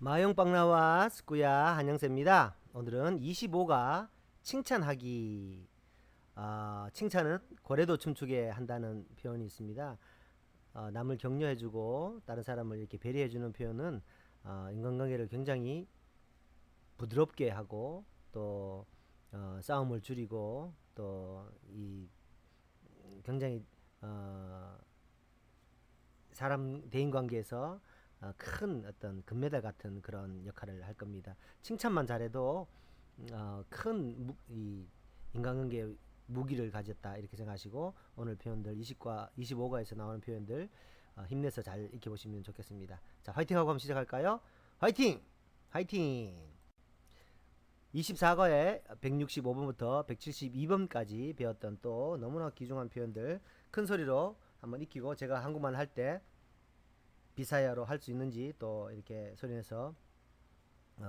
Maayong panglawas, kuya 한영세입니다. 오늘은 25가 칭찬하기. 칭찬은 고래도 춤추게 한다는 표현이 있습니다. 남을 격려해주고 다른 사람을 이렇게 배려해주는 표현은 인간관계를 굉장히 부드럽게 하고 또 싸움을 줄이고 또 이 굉장히 사람 대인관계에서 큰 어떤 금메달 같은 그런 역할을 할 겁니다. 칭찬만 잘해도 큰 이 인간관계 무기를 가졌다 이렇게 생각하시고 오늘 표현들 20과 25과에서 나오는 표현들 힘내서 잘 익혀보시면 좋겠습니다. 자, 화이팅하고 한번 시작할까요? 화이팅! 화이팅! 24과에 165번부터 172번까지 배웠던 또 너무나 귀중한 표현들 큰 소리로 한번 익히고 제가 한국말 할 때 비사야로 할 수 있는지 또 이렇게 소리내서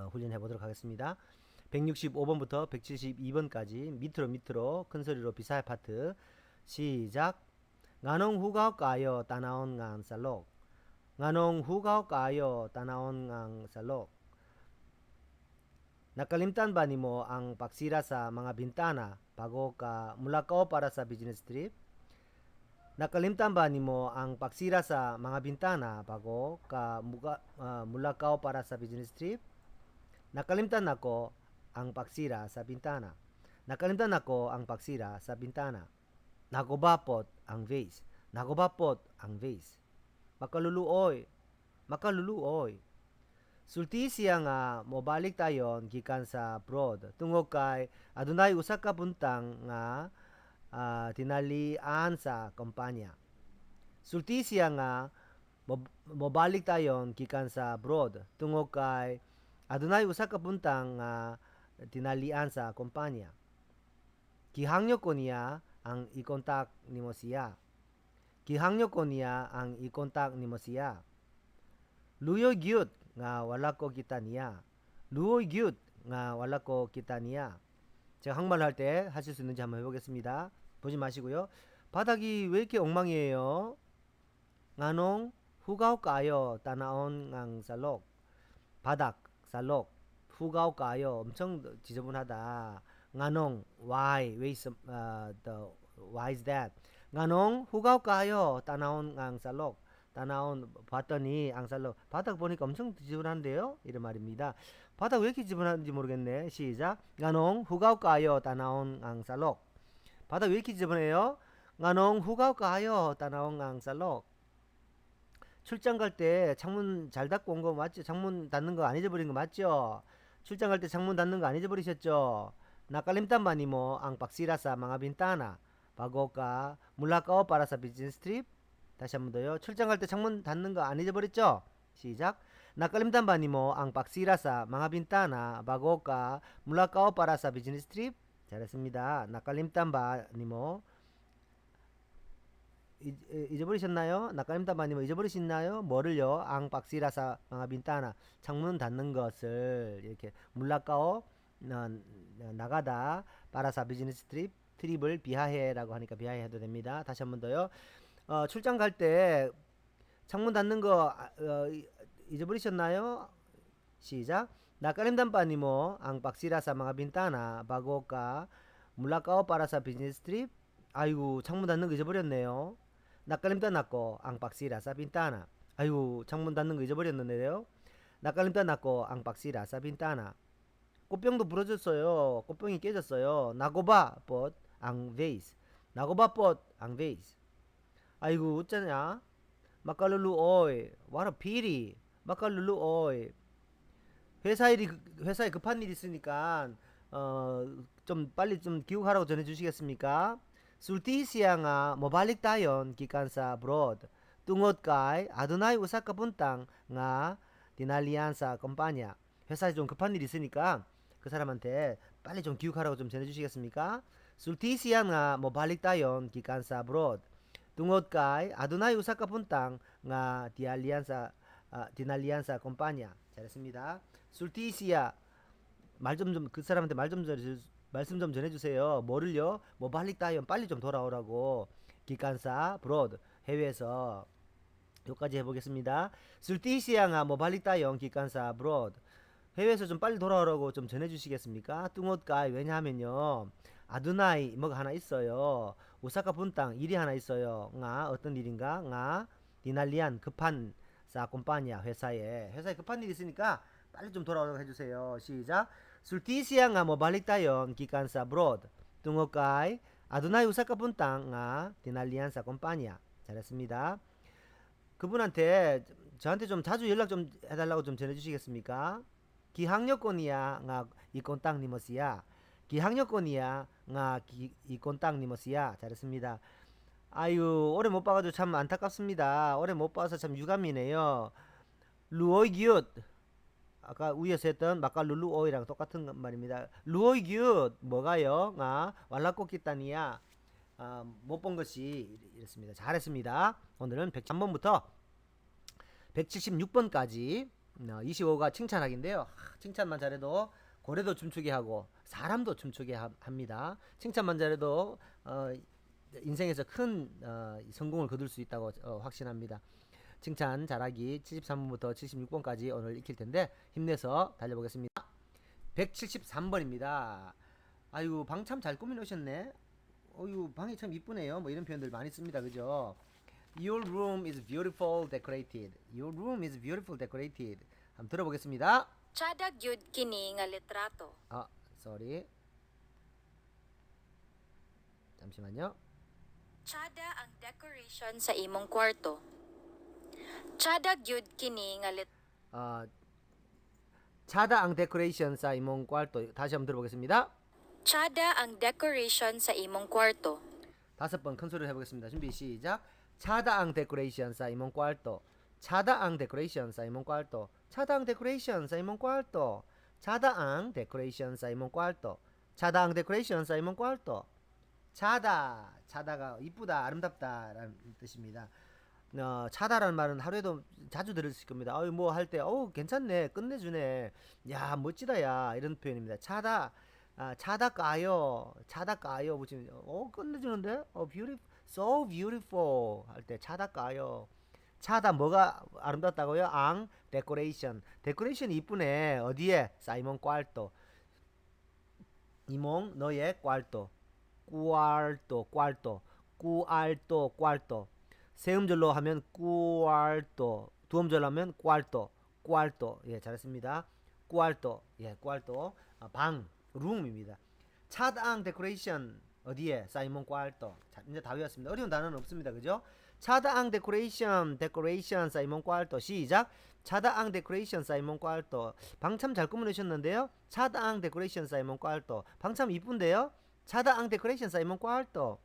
훈련해 보도록 하겠습니다. 165번부터 172번까지 밑으로 밑으로 큰 소리로 비사야 파트 시작. Nganong hugaw kaayo tan-awon ngang salok? Nganong hugaw kaayo tan-awon ngang salok? Nakalimtan ba nimo ang pagsira sa mga bintana bago ka mulakaw para sa business trip? Nakalimtan ba nimo ang pagsira sa mga bintana bago ka mulakaw para sa business trip? Nakalimtan nako ang pagsira sa bintana. Nakalimtan nako ang pagsira sa bintana. Naguba pod ang vase. Naguba pod ang vase. Makaluluoy. Makaluluoy. Sulti siya nga mobalik tayon gikan sa abroad tungod kay adunay usa ka butang nga tinalian sa kumpanya. Sulti siya nga mobalik tayon gikan sa abroad tungod kay adunay usa ka butang nga tinalian sa kumpanya. Gihangyo ko niya ang i-contact nimo siya. Gihangyo ko niya ang i-contact nimo siya. Luoy gyud nga wala ko kita niya. Luoy gyud nga wala ko kita niya. 제가 한국말로 할 때 하실 수 있는지 한번 해보겠습니다. 보지 마시고요. 바닥이 왜 이렇게 엉망이에요? Nganong hugaw kaayo tan-awon ngang salok. 바닥 salok hugaw kaayo 엄청 지저분하다. Nganong why 왜 있어 the why is that? Nganong hugaw kaayo tan-awon ngang salok. Tan-awon 봤더니 ang salok 바닥 보니까 엄청 지저분한데요? 이런 말입니다. 바닥 왜 이렇게 지저분한지 모르겠네. 시작. Nganong hugaw kaayo tan-awon ngang salok. 바닥 왜 이렇게 지저분해요? Nganong hugaw kaayo tan-awon ngang salok. 출장 갈 때 창문 잘 닫고 온 거 맞죠? 창문 닫는 거 안 잊어버린 거 맞죠? 출장 갈 때 창문 닫는 거 안 잊어버리셨죠? Nakalimtan ba nimo ang pagsira sa mga bintana bago ka mulakaw para sa business trip? 다시 한 번 더요. 출장 갈 때 창문 닫는 거 안 잊어버렸죠? 시작. Nakalimtan ba nimo ang pagsira sa mga bintana bago ka mulakaw para sa business trip? 잘했습니다. Nakalimtan ba nimo 잊어버리셨나요? Nakalimtan ba nimo 잊어버리셨나요? 뭐를요? Ang pagsira sa mga bintana 창문 닫는 것을 이렇게 mulakaw 나가다 para sa business trip trip을 biyahe라고 하니까 biyahe 해도 됩니다. 다시 한 번 더요. 출장 갈 때 창문 닫는 거 잊어버리셨나요? 시작. Nakalimtan ba nimo ang pagsira sa mga bintana bago ka mulakaw para sa business trip? 아이고, 창문 닫는 거 잊어버렸네요. Nakalimtan nako ang pagsira sa bintana. 아이고, 창문 닫는 거 잊어버렸는데요. Nakalimtan nako ang pagsira sa bintana. 꽃병도 부러졌어요. 꽃병이 깨졌어요. Naguba pod ang vase. Naguba pod ang vase. 아이고, 어쩌냐? Makaluluoy. What a pity. Makaluluoy. 회사 일이 회사에 급한 일이 있으니까 좀 빨리 좀 귀국하라고 전해 주시겠습니까? Sulti siya nga mobalik tayon gikan sa abroad tungod kay adunay usa ka butang nga tinalian sa kumpanya. 회사에 좀 급한 일이 있으니까 그 사람한테 빨리 좀 귀국하라고 좀 전해 주시겠습니까? Sulti siya nga mobalik tayon gikan sa abroad tungod kay adunay usa ka butang nga tinalian sa kumpanya. 잘했습니다. Sulti siya 말 좀 좀 그 사람한테 말 좀 말씀 좀 전해주세요. 뭐를요? Mobalik tayon 빨리 좀 돌아오라고. Gikan sa abroad 해외에서 여기까지 해보겠습니다. Sultihi siya nga mobalik dayon gikan sa abroad. 해외에서 좀 빨리 돌아오라고 좀 전해주시겠습니까? Tungod kay 왜냐하면요. Adunay 뭐가 하나 있어요. Usa ka butang 일이 하나 있어요. Nga 어떤 일인가? Nga dinalhian 급한 sa kompanya 회사에 급한 일이 있으니까 빨리 좀 돌아오라고 해주세요. 시작. Sultihi siya nga mobalik dayon gikan sa abroad. Tungod kay adunay usa ka butang nga dinalhian sa kompanya. 잘했습니다. 그분한테 저한테 좀 자주 연락 좀 해달라고 좀 전해주시겠습니까? Gihangyo ko niya nga i-contact nimo siya. Gihangyo ko niya nga i-contact nimo siya. 잘했습니다. 아유, 오래 못 봐가지고 참 안타깝습니다. 오래 못 봐서 참 유감이네요. Luoy gyud. 아까 위에서 했던 makaluluoy랑 똑같은 말입니다. Luoy gyud 뭐가요? Nga wala ko kita niya. 아, 못 본 것이 이렇습니다. 잘했습니다. 오늘은 103번부터 176번까지 25가 칭찬하기인데요. 하, 칭찬만 잘해도 고래도 춤추게 하고 사람도 춤추게 합니다. 칭찬만 잘해도 인생에서 큰 성공을 거둘 수 있다고 확신합니다. 칭찬 잘하기 73번부터 76번까지 오늘 익힐 텐데 힘내서 달려보겠습니다. 173번입니다. 아유, 방 참 잘 꾸며놓으셨네. 어유, 방이 참 이쁘네요. 뭐 이런 표현들 많이 씁니다. 그죠? Your room is beautiful decorated. Your room is beautiful decorated. 한번 들어보겠습니다. Tsada gyud kini nga litrato. 아, sorry. 잠시만요. Tsada ang decoration sa imong kwarto. Tsada gyud kini nga lit 아, tsada ang decoration sa imong kwarto. 다시 한번 들어보겠습니다. Tsada ang decoration sa imong kwarto. 다섯 번 큰 소리를 해보겠습니다. 준비 시작. Tsada ang decoration sa imong kwarto. Tsada ang decoration sa imong kwarto. Tsada ang decoration sa imong kwarto. Tsada ang decoration sa imong kwarto. Tsada ang decoration sa imong kwarto. Tsada, tsada가 이쁘다, 아름답다라는 뜻입니다. Tsada라는 말은 하루에도 자주 들으실 겁니다. 어이 뭐 할 때, 어우, 괜찮네, 끝내주네, 야, 멋지다, 야, 이런 표현입니다. Tsada, 아, tsada kaayo, tsada kaayo 붙이면 끝내주는데, beautiful, so beautiful 할 때 tsada kaayo. Tsada 뭐가 아름답다고요? Ang decoration, decoration이 이쁘네. 어디에? Sa imong kwarto. Imong 너의 kwarto, kwarto, kwarto, kwarto, kwarto. 세음절로 하면 kwarto, 두음절로 하면 kwarto, kwarto. 예, 잘했습니다. Kwarto, 예, kwarto. 아, 방, 룸입니다. Tsada ang decoration 어디에? Sa imong kwarto. 자, 이제 다 외웠습니다. 어려운 단어는 없습니다. 그죠? Tsada ang decoration, decoration sa imong kwarto. 시작. Tsada ang decoration sa imong kwarto. 방 참 잘 꾸며놓으셨는데요. Tsada ang decoration sa imong kwarto. 방 참 이쁜데요. Tsada ang decoration sa imong kwarto.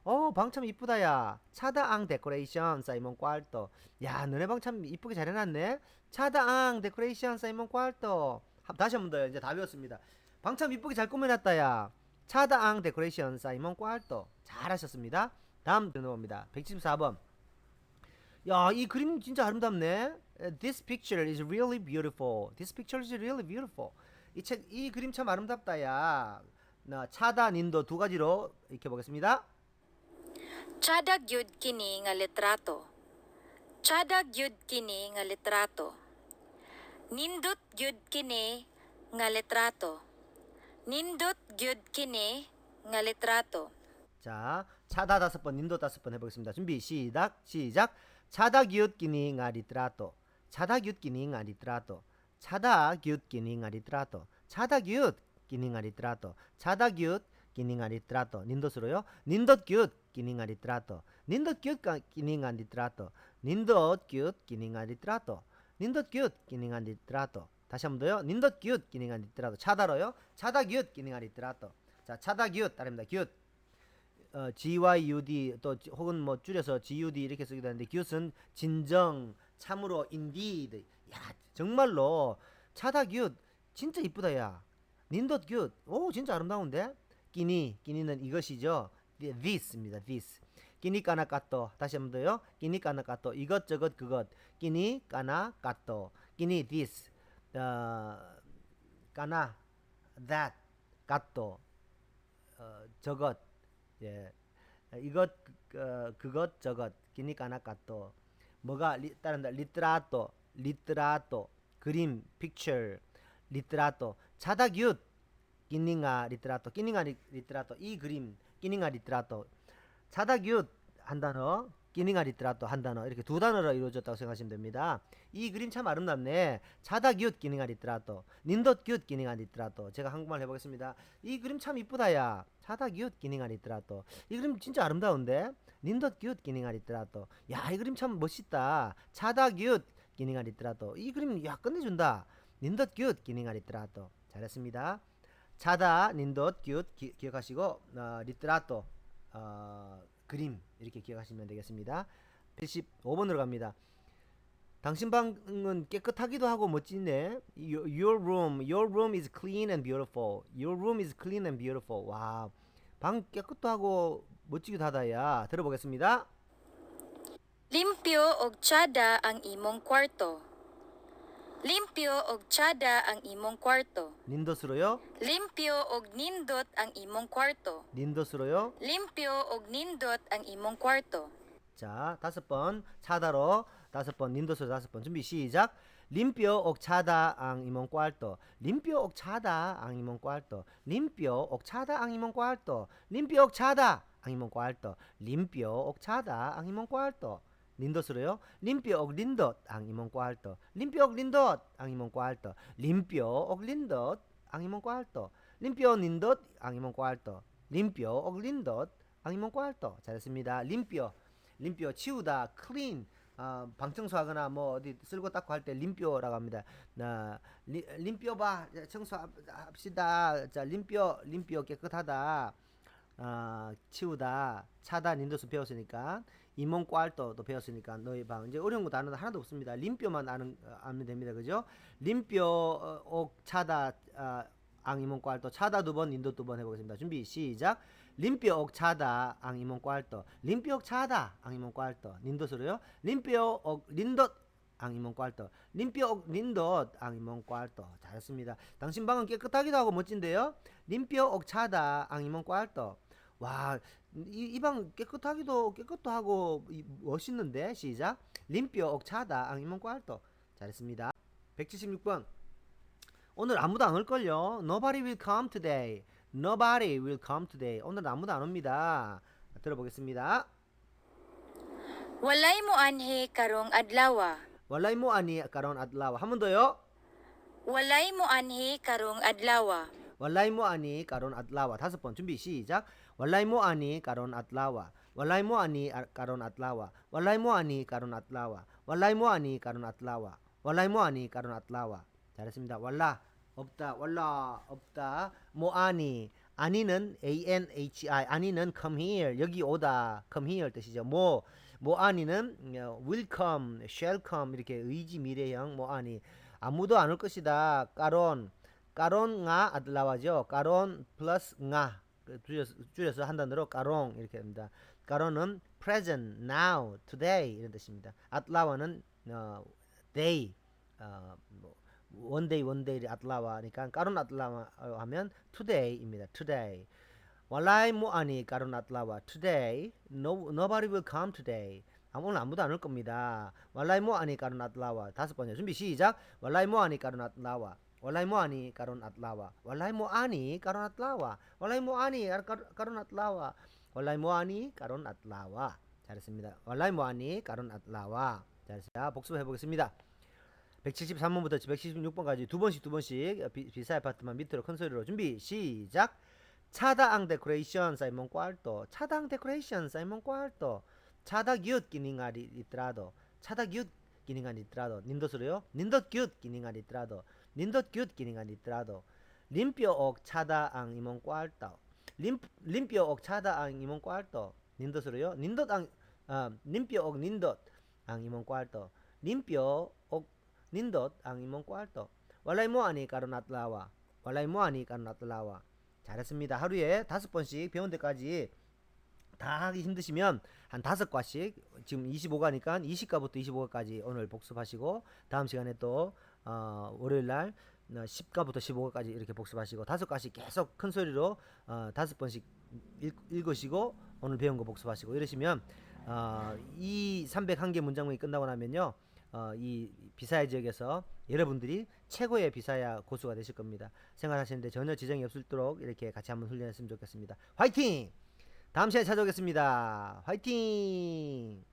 방 참 이쁘다, 야. Tsada ang decoration sa imong kwarto. 야, 너네 방 참 이쁘게 잘 해놨네. Tsada ang decoration sa imong kwarto. 다시 한 번 더요. 이제 다 외웠습니다. 방 참 이쁘게 잘 꾸며놨다, 야. Tsada ang decoration sa imong kwarto. 잘하셨습니다. 다음 넘어갑니다. 174번. 야, 이 그림 진짜 아름답네. This picture is really beautiful. This picture is really beautiful. 이 책, 이 그림 참 아름답다, 야. 나 tsada, nindot 두 가지로 익혀 보겠습니다. Tsada gyud kini nga litrato. Tsada gyud kini nga litrato. Nindot gyud kini nga litrato. Nindot gyud kini nga litrato. 자, tsada 다섯 번, nindot 다섯 번 해보겠습니다. 준비 시작, 시작. Tsada gyud kini nga litrato. Tsada gyud kini nga litrato. Tsada gyud kini nga litrato. Tsada gyud kini nga litrato. Tsada gyud kini nga litrato. Nindot으로요. Nindot gyud kini nga litrato. Nindot gyud kini nga litrato. Nindot gyud kini nga litrato. Nindot gyud kini nga litrato. 다시 한 번 더요. Nindot gyud kini nga litrato. Tsada로요. Tsada gyud kini nga litrato. 자, tsada gyud 따릅니다. Gyud. GYUD 또 혹은 뭐 줄여서 GUD 이렇게 쓰기도 하는데 gyud은 진정, 참으로, indeed. 야, 정말로 tsada gyud 진짜 이쁘다, 야. Nindot gyud. 오, 진짜 아름다운데? Kini, kini는 이것이죠. This입니다. This. Kini kana kato. 다시 한 번 더요. Kini kana kato. 이것 저것 그것. Kini kana kato. Kini this. Kana that kato. 저것. 예. 이것 그것 저것 kini kana kato. 뭐가 따른다. Litrato, litrato, 그림, picture, litrato. Tsada gyud kini nga litrato, kini nga litrato, 이 그림, kini nga litrato. Tsada gyud 한 단어, kini nga litrato 한 단어, 이렇게 두 단어로 이루어졌다고 생각하시면 됩니다. 이 그림 참 아름답네. Tsada gyud kini nga litrato. Nindot gyud kini nga litrato. 제가 한국말 해보겠습니다. 이 그림 참 이쁘다야. Tsada gyud kini nga litrato. 이 그림 진짜 아름다운데. Nindot gyud kini nga litrato. 야, 이 그림 참 멋있다. Tsada gyud kini nga litrato. 이 그림 야, 끝내준다. Nindot gyud kini nga litrato. 잘했습니다. Tsada, nindot, gyud 기억하시고 litrato 그림 이렇게 기억하시면 되겠습니다. 75번으로 갑니다. 당신 방은 깨끗하기도 하고 멋지네. Your room is clean and beautiful. Your room is clean and beautiful. 와, 방 깨끗도 하고 멋지기도 하다야. 들어보겠습니다. Limpyo og tsada ang imong kwarto. Limpyo og tsada ang imong kwarto. Nindot으로요. Limpyo og nindot ang imong kwarto. Nindot으로요. Limpyo og nindot ang imong kwarto. 자, 다섯 번 tsada로 다섯 번, nindot으로 다섯 번. 준비 시작. Limpyo og tsada ang imong kwarto. Limpyo og tsada ang imong kwarto. Limpyo og tsada ang imong kwarto. Limpyo og tsada ang imong kwarto. Limpyo og tsada ang imong kwarto. Nindot으로요. Limpyo og nindot ang imong kwarto. Limpyo og nindot ang imong kwarto. Limpyo og nindot ang imong kwarto. Limpyo nindot ang imong kwarto. Limpyo og nindot ang imong kwarto. 잘했습니다. Limpyo. Limpyo, 치우다, clean. 방 청소하거나 뭐 어디 쓸고 닦고 할 때 limpyo라고 합니다. 나 limpyo ba, 청소합시다. 자, limpyo, limpyo 깨끗하다. 치우다. Tsada, nindot 배웠으니까 imong kwarto도 배웠으니까 너희 방. 이제 어려운 거 단어는 하나도 없습니다. Limpyo만 아는 알면 됩니다. 그죠? Limpyo og tsada ang imong kwarto. Tsada 두 번, nindot 두 번 해보겠습니다. 준비 시작. Limpyo og tsada ang imong kwarto. Limpyo og tsada ang imong kwarto. Nindot으로요. Limpyo og nindot ang imong kwarto. Limpyo og nindot ang imong kwarto. 잘했습니다. 당신 방은 깨끗하기도 하고 멋진데요. Limpyo og tsada ang imong kwarto. 와, 이 방 깨끗하기도 깨끗도 하고 멋있는데. 시작. Limpyo og tsada ang imong kwarto. 잘했습니다. 176번. 오늘 아무도 안 올걸요. Nobody will come today. Nobody will come today. 오늘 아무도 안 옵니다. 들어보겠습니다. Walay moanhi karong adlawa. Walay moanhi karon adlaw. 한 번 더요. Walay moanhi karong adlawa. Walay moanhi karon adlaw. 다섯 번. 준비 시작. Walay moanhi karon adlaw. Walay moanhi karon adlaw. Walay moanhi karon adlaw. Walay moanhi karon adlaw. Walay moanhi karon adlaw. 잘했습니다. Wala, 없다. Wala, 없다. Moanhi, anhi는 anhi, anhi는 come here, 여기 오다, come here 뜻이죠. Mo, moanhi는 will come, shall come 이렇게 의지 미래형 moanhi. 아무도 안 올 것이다. Karon, karon nga adlaw죠. Karon 플러스 nga 그 줄여서 한 단어로 karong 이렇게 합니다. Karon은 present, now, today 이런 뜻입니다. Adlaw는 day, 뭐 one day, one day adlaw니까 karon adlaw 하면 today입니다. Today. Walay moanhi karon adlaw. Today, no, nobody will come today. 오늘 아무도 안 올 겁니다. Walay moanhi karon adlaw. 다섯 번요. 준비 시작. Walay moanhi karon adlaw. Walay moanhi karon adlaw. Walay moanhi karon adlaw. Walay moanhi karon adlaw. Walay moanhi karon adlaw. 잘했습니다. Walay moanhi karon adlaw. 잘했습니다. 복습해 보겠습니다. 173번부터 176번까지 두 번씩 두 번씩 Bisaya 파트만 밑으로 큰 소리로. 준비 시작. Tsada ang decoration sa imong kwarto. Tsada ang decoration sa imong kwarto. Tsada gyud kini nga litrato. Tsada gyud kini nga litrato. Nindot으로요. Nindot gyud kini nga litrato. Nindot gyud kini nga litrato. Limpyo og tsada ang imong kwarto. Limpyo og tsada ang imong kwarto. Nindot으로요. Nindot ang limpyo og nindot ang imong kwarto. Limpyo og nindot ang imong kwarto. Walay moanhi karon adlaw. Walay moanhi karon adlaw. 잘했습니다. 하루에 다섯 번씩 배운 데까지 다 하기 힘드시면 한 다섯 과씩, 지금 25과니까 20과부터 25과까지 오늘 복습하시고 다음 시간에 또 월요일 날 10과부터 15과까지 이렇게 복습하시고 다섯 과씩 계속 큰 소리로 다섯 번씩 읽으시고 오늘 배운 거 복습하시고 이러시면 이 301개 문장문이 끝나고 나면요. 이 비사야 지역에서 여러분들이 최고의 비사야 고수가 되실 겁니다. 생활하시는데 전혀 지장이 없도록 이렇게 같이 한번 훈련했으면 좋겠습니다. 화이팅! 다음 시간에 찾아오겠습니다. 화이팅!